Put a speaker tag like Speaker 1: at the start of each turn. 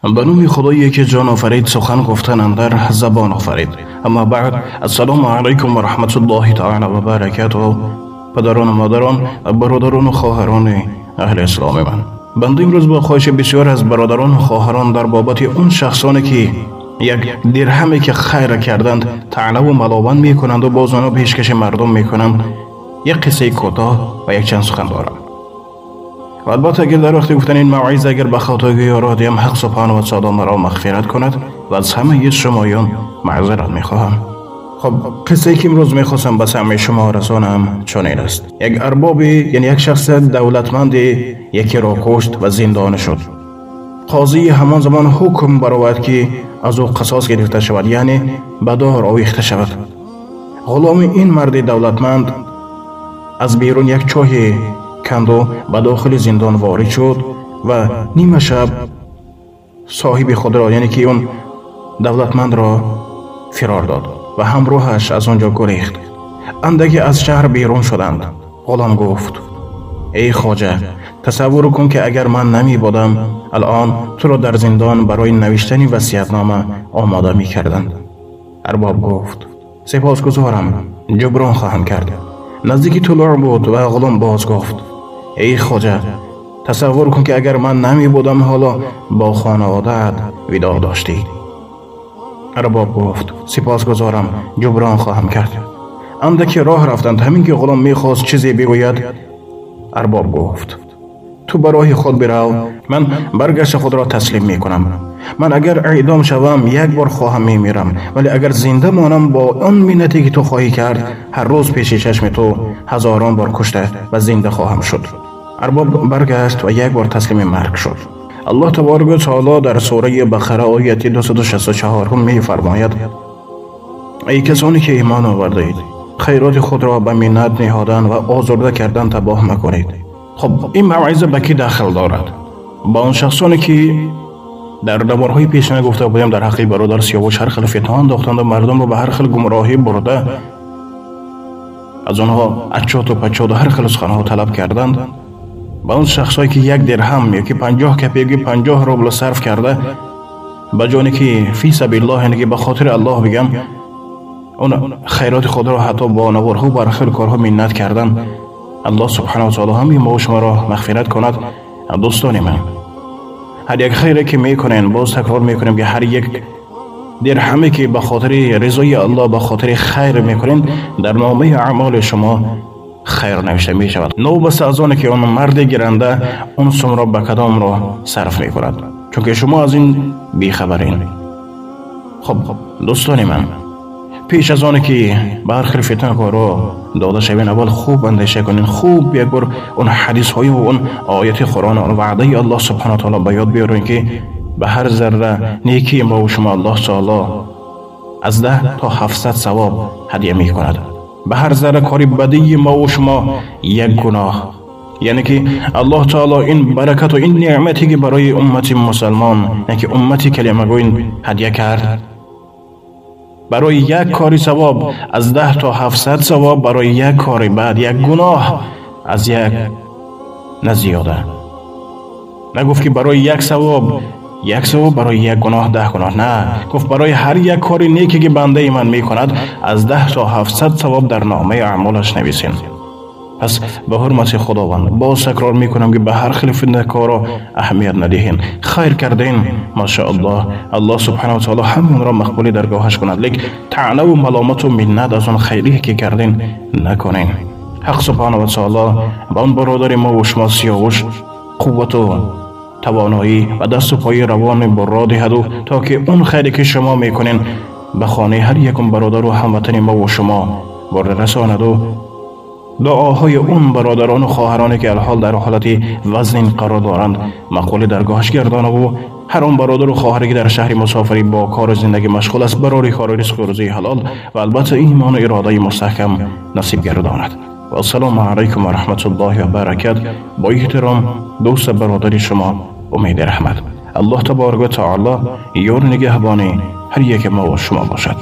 Speaker 1: Ба номи Худое ки ҷон офарид, сухан гуфтан андар забон офарид. Аммо баъд, ассалому алайкум ва раҳматуллоҳи таъала ва баракатуҳ. Падарон, модарон, бародарон ва хоҳарони аҳли исломи ман, банда имрӯз бо хоҳиши бисёр аз бародарон ва хоҳарон дар бобати он шахсоне ки як дирҳаме ки хайр карданд таънаву малован мекунанд ва боз онро пешкаши мардум мекунанд, як қиссаи кӯтоҳ ва якчанд сухан дорам. ва албатта агар дар вақти гуфтани ин мавъиза агар ба хатогӣ ё диҳам, ҳақ субҳонаҳу ва таъоло маро мағфират кунад ва аз ҳамаи шумоён маъзарат мехоҳам. Хоб, қиссае ки имрӯз мехостам ба самъи шумо расонам чунин аст. Як арбоби, яъне як шахси давлатманде якеро кушт ва зиндонӣ шуд. Қозии ҳамон замон ҳукм баровард ки аз ӯ қисос гирифта шавад, яъне ба дор овехта шавад. Ғуломи ин марди давлатманд аз берун як чоҳе канду ба дохили зиндон ворид шуд ва нима шаб соҳиби худро, яъне ки он давлатмандро фирор дод ва ҳамроҳаш аз он ҷо гурехт. Андаке аз шаҳр берун шуданд. Ғулом гуфт: эй хоҷа, тасаввур кун ки агар ман намебудам, алон туро дар зиндон барои навиштани васиятнома омода мекарданд. Арбоб гуфт: сипосгузорам, ҷуброн хоҳам кард. Наздики тулӯъ буд ва ғулом боз гуфт: эй хоҷа, тасаввур кун ки агар ман намебудам, ҳоло бо хонаводаат видоъ доштӣ. Арбоб гуфт: сипосгузорам, ҷуброн хоҳам кард. Андаке роҳ рафтанд. Ҳамин ки ғулом мехост чизе бигӯяд, арбоб гуфт: ту ба роҳи худ бирав, ман баргашта худро таслим мекунам. Ман агар эъдом шавам, як бор хоҳам мемирам, вале агар зинда монам, бо он миннате ки ту хоҳӣ кард, ҳар рӯз пеши чашми ту ҳазорон бор кушта ва зинда хоҳам шуд. Арбоб баргашт ва як бор таслими марг шуд. Аллоҳ таборака ва таоло дар сураи Бақара ояти 264 мефармояд: эй касоне ки имон овардаед, хайроти худро ба миннат ниҳодан ва озурда кардан табоҳ макунед. Хоб, ин мавъиза ба кӣ дахл дорад? Ба он шахсоне ки дар наворҳои пешина гуфта будем, дар ҳаққи бародар Сиёвуш ҳар хел фитна андохтанд ва мардумро ба ҳар хел гумроҳӣ бурда, аз онҳо ачоту пачоту ҳар хел суханҳо талаб карданд. Ба он шахсҳое ки як дирҳам ё ки 50 копейк, 50 рубл сарф карда, ба ҷоне ки фи сабилиллоҳ, яъне ки ба хотири Аллоҳ бигам, он хайроти худро ҳатто бо наворҳо бар хел корҳо миннат кардан. Аллоҳ субҳанаҳу ва таоло ҳамаи мо шуморо мағфират кунад. Дӯстони ман, ҳар як хайре ки мекунен, боз такрор мекунем ки ҳар як дирҳаме ки ба хотири ризои Аллоҳ, ба хотири хайр мекунен, дар номаи аъмоли шумо хайр навишта мешавад, новобаста аз оне ки он марди гиранда он сумро ба кадом роҳ сарф мекунад, чунки шумо аз ин бехабарен. Хоб, дӯстони ман, пеш аз оне ки ба ҳар хел фитнакоро дода шавен, аввал хуб андеша кунен, хуб як бор он ҳадисҳою он ояти Қуръон, он ваъдаи Аллоҳ субҳана таоло ба ёд биёрен ки ба ҳар зарра некии мо шумо Аллоҳ таоло аз 10 то 700 савоб ҳадя мекунад. Ба ҳар зарра кори бадии мо шумо як гуноҳ, яъне ки Аллоҳ таоло ин баракату ин неъмате ки барои уммати мусалмон, яъне ки уммати калимагӯин ҳадя кард, барои як кори савоб аз 10 то 700 савоб, барои як кори бад, як гуноҳ аз як на зиёда. Нагуфт ки барои як савоб як савоб, барои як гуноҳ 10 гуноҳ. На, гуфт барои ҳар як кори неке ки бандаи ман мекунад, аз 10 то 700 савоб дар номаи аъмолаш нависен. Пас ба ҳурмати Худованд боз такрор мекунам ки ба ҳар хел фитнакоро аҳамият надиҳен. Хайр карден, машааллоҳ, Аллоҳ субҳанаҳу ва таоло ҳамаи онро мақбули даргоҳаш кунад, лекин таънаву маломату миннат аз он хайрие ки карден накунен. Ҳақ субҳанаҳу ва таоло ба он бародари мо ва шумо Сиёвуш қуввату тавоноӣ ва дасту пои равони бурро диҳаду то ки он хайре ки шумо мекунен ба хонаи ҳар якум бародару ҳамватани мо ва шумо бурда расонаду дуоҳои он бародарону хоҳароне ки алҳол дар ҳолати вазнин қарор доранд мақбули даргоҳаш гардонаву ҳар он бародару хоҳаре ки дар шаҳри мусофирӣ бо кору зиндагӣ машғул аст, барори кору ризқу рӯзии ҳалол ва албатта имону иродаи мустаҳкам насиб гардонад. Вассалому алайкум ва раҳматуллоҳи ва баракат. Бо эҳтиром дӯста бародари шумо Умеди Раҳмат. Аллоҳ таборака ва таоло ёру нигаҳбони ҳар яке мо ва шумо бошад.